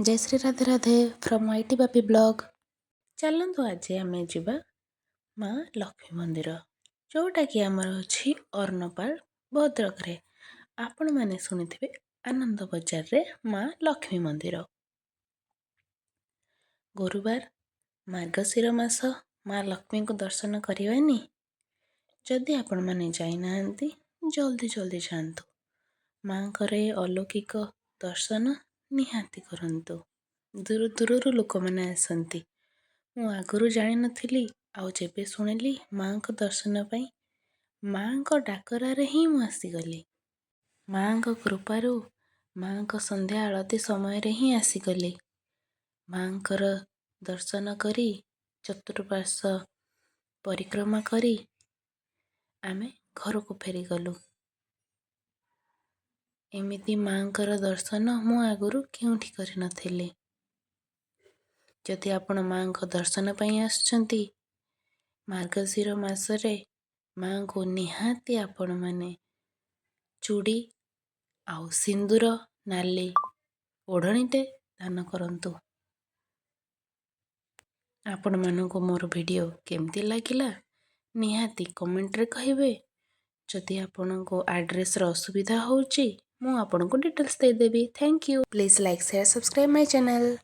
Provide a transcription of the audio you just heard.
Jay Shri Radhe Radhe from IT Bapi blog. ଚାଲନ୍ତୁ, ଆଜି ଆମେ ଯିବା ମା ଲକ୍ଷ୍ମୀ ମନ୍ଦିର, ଯେଉଁଟାକି ଆମର ଅଛି ଅର୍ଣ୍ଣପାଳ, ଭଦ୍ରକରେ। ଆପଣମାନେ ଶୁଣିଥିବେ ଆନନ୍ଦ ବଜାରରେ ମା ଲକ୍ଷ୍ମୀ ମନ୍ଦିର। ଗୁରୁବାର, ମାର୍ଗଶିର ମାସ, ମା ଲକ୍ଷ୍ମୀଙ୍କୁ ଦର୍ଶନ କରିବାନି? ଯଦି ଆପଣମାନେ ଯାଇନାହାନ୍ତି, ଜଲ୍ଦି ଜଲ୍ଦି ଯାଆନ୍ତୁ। ମାଙ୍କର ଏ ଅଲୌକିକ ଦର୍ଶନ ନିହାତି କରନ୍ତୁ। ଦୂର ଦୂରରୁ ଲୋକମାନେ ଆସନ୍ତି। ମୁଁ ଆଗରୁ ଜାଣିନଥିଲି, ଆଉ ଯେବେ ଶୁଣିଲି, ମାଙ୍କ ଦର୍ଶନ ପାଇଁ ମାଙ୍କ ଡାକରାରେ ହିଁ ମୁଁ ଆସିଗଲି। ମାଙ୍କ କୃପାରୁ ମାଙ୍କ ସନ୍ଧ୍ୟା ଆଳତି ସମୟରେ ହିଁ ଆସିଗଲି। ମାଙ୍କର ଦର୍ଶନ କରି, ଚତୁଃପାର୍ଶ୍ୱ ପରିକ୍ରମା କରି ଆମେ ଘରକୁ ଫେରିଗଲୁ। ଏମିତି ମାଙ୍କର ଦର୍ଶନ ମୁଁ ଆଗରୁ କେଉଁଠି କରିନଥିଲି। ଯଦି ଆପଣ ମାଙ୍କ ଦର୍ଶନ ପାଇଁ ଆସୁଛନ୍ତି ମାର୍ଗଶିର ମାସରେ, ମାଙ୍କୁ ନିହାତି ଆପଣମାନେ ଚୁଡ଼ି ଆଉ ସିନ୍ଦୁର, ନାଲି ଓଢ଼ଣୀଟେ ଦାନ କରନ୍ତୁ। ଆପଣମାନଙ୍କୁ ମୋର ଭିଡ଼ିଓ କେମିତି ଲାଗିଲା, ନିହାତି କମେଣ୍ଟରେ କହିବେ। ଯଦି ଆପଣଙ୍କୁ ଆଡ୍ରେସ୍ର ଅସୁବିଧା ହେଉଛି, ମୁଁ ଆପଣଙ୍କୁ ଡିଟେଲ୍ସ ଦେଇଦେବି। Thank you. Please like, share, subscribe my channel.